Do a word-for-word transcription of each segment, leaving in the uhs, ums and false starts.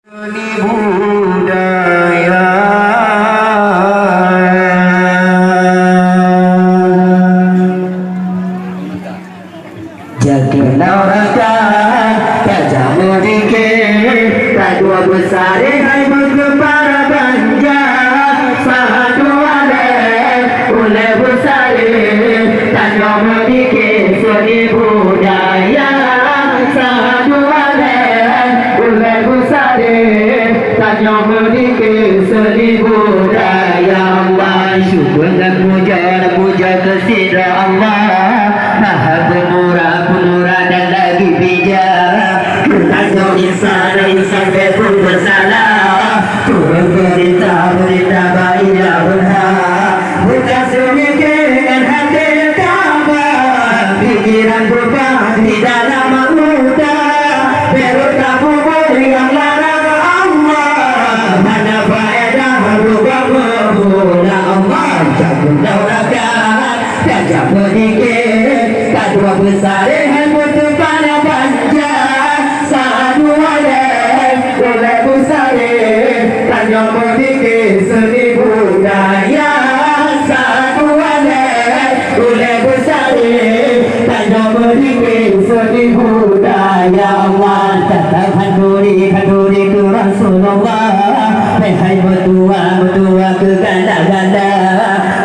Seni budaya. Jaga narakan, tajak meudike, ka dua beusaré hai beukeupara banja, sadu alèh ulèe beusaré, tanyoe meudike seni budaya, sadu alèh ulèe beusaré, tanyoe meudike seni budaya Allah. Syukur dan puja, dan puja keu sidroe Allah, Maha Peumurah, Peumurah dan lagi bijak. Keu tanyoe insan, insan bèk peubuet salah, turun peurintah, peurintah bak nyang beurhak. Buka seumiké ngon até tabah, pikiran beubah di dalam utak. Bèk rhot tapeubuet nyang larang Allah, hana faedah rubah meubuet Allah. Jaga narakan, tajak meudike, ka dua beusaré hai beukeupara banja, sadu alèh ulèe beusaré, tanyoe meudike seni budaya, sadu alèh ulèe beusaré, tanyoe meudike seni budaya Allah. Tatap khanduri, khanduri keu Rasulullah, bèk hai meutuwa, meutuwa keu ganda-ganda.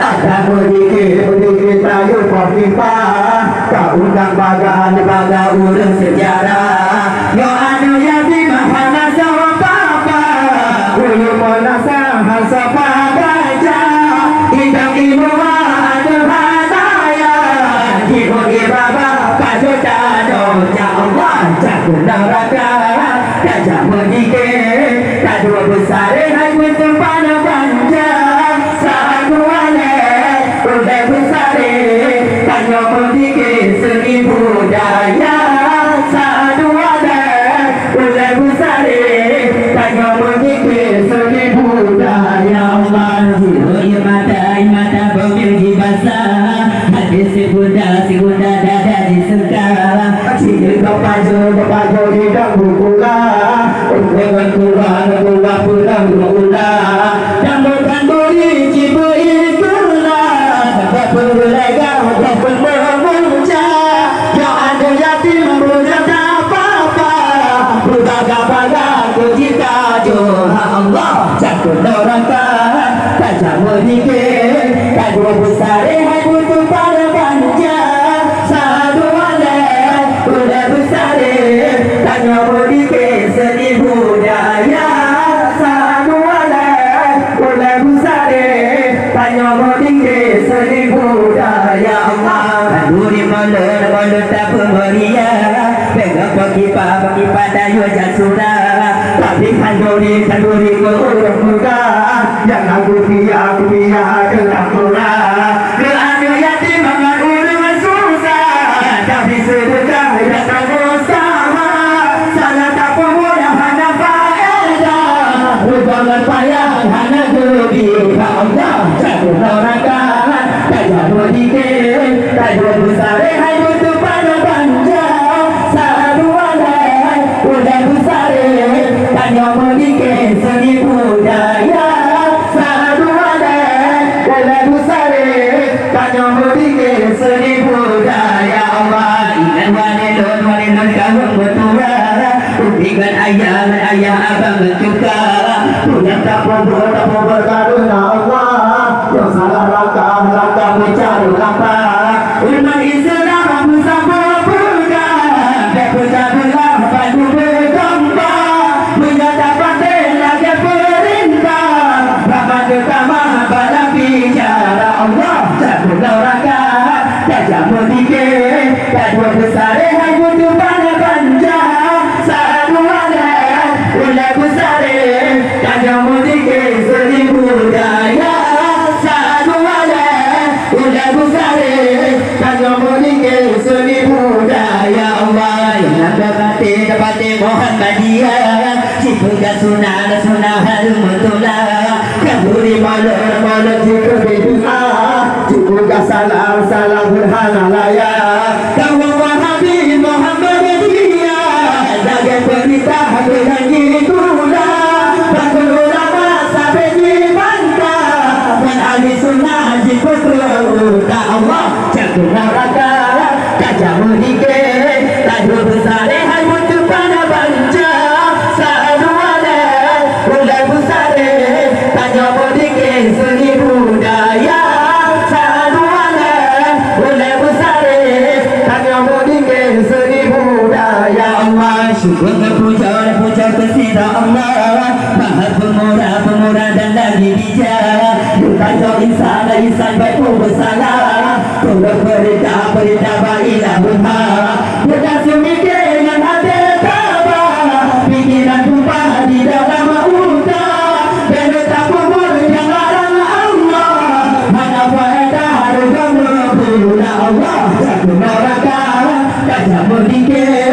Adak meudike, meudike tayue poh kiban, ka undang bagan, bagan ureueng seujarah. Nyoe aneuk yatim hana sawa papa, ulôn meunasah sapat baca, idang iluwa aneuk hanaya, jihôi ié baba pajoh tanoh, ya Allah, jaga narakan, tajak meudike, ka dua beusaré hai beukeupara banja, sadu alèh ulèe beusaré, tanyoe meudike seni budaya, sadu alèh ulèe beusaré, tanyoe meudike seni budaya Allah. Jihôi ié mata, ié mata beumieng jibasa, até sigunda, sigunda dada jiseuka, jijeuet bak pajoh, bak pajoh idang beukula, deungon kula, kula peunah meuula, dan bukan duri jibeuikula, bak peureulee gah, bak peumeunca, nyoe aneuk yatim beujeuet papa, beubangga-bangga keu jitajoh, ha Allah, jaga narakan, tajak meudike, ka dua beusaré hai beukeupara banja, sadu alèh ulèe beusaré, tanyoe meudike seni budaya, sadu alèh ulèe beusaré, tanyoe meudike seni budaya Allah. Khanduri mulod, mulod tapeumeuria, peugah pakriban, pakriban tayue jak sura, tapi khanduri, khanduri keu ureueng muda, nyang na kupiah, kupiah keu ureueng mura. Keu aneuk yatim ngon ureueng susah, tapi seudeukah nyang tabeusama. Salah tapeubuet hana faedah, rugoe ngon payah hana geubi. Ya Allah, jaga narakan, tajak meudike, tajak beusaré hai beukeupara banja, sadu alèh ulèe beusaré, tanyoe meudike seni budaya, sadu alèh ulèe beusaré, tanyoe meudike seni budaya Allah. Ingat waléh lôn, waléh lôn ka lheueh meutuah, umi ngon ayah, ngon ayah abang ngon cuka, peue nyang tapeubuet, tapeubuet kareuna Allah. Nyoe salah langkah, langkah meucari nafkah. Umat Islam beusama peugah, bèk peucah beulah, bantu beudomba. Meunyoe tapatéh lagèe peurintah, rahmat teutamah bala bicara Allah. Jaga narakan, tajak meudike, ka dua beusaré hai beukeupara banja, sadu alèh ulèe beusaré, tanyoe meudike seni budaya, sadu alèh ulèe beusaré, tanyoe meudike seni budaya Allah. Nyang na bak até, bak até Muhammadiyah, jipeugah sunat, sunat hareuem meutulah. Khanduri mulod, mulod jipeugah bid'ah, jipeugah salah, salah buet hana layak. Dakwah Wahabi Muhammadiyah, lagèe peurintah keunan jitulak. Raka, kaca meudike, taduek beusaré hai meuteupana banca. Saduala, ulée beusaré, tanyoe meudike seuni budaya. Saduala, ulée beusaré, tanyoe meudike seuni budaya. Allah, syukur ngon puja, puja keu Sidang Allah. Maha Peumurah, Peumurah dan lagi bijak. Bukan kau insan, insan baik pun bersalah. Tolong perintah, perintah baiklah berhak. Bukan sumike dengan hati tabah. Pikiran tumpah di dalam utak. Dan tak kubur yang larang Allah. Mana faedah harga mempuna Allah. Satu neraka, tak sama dikir.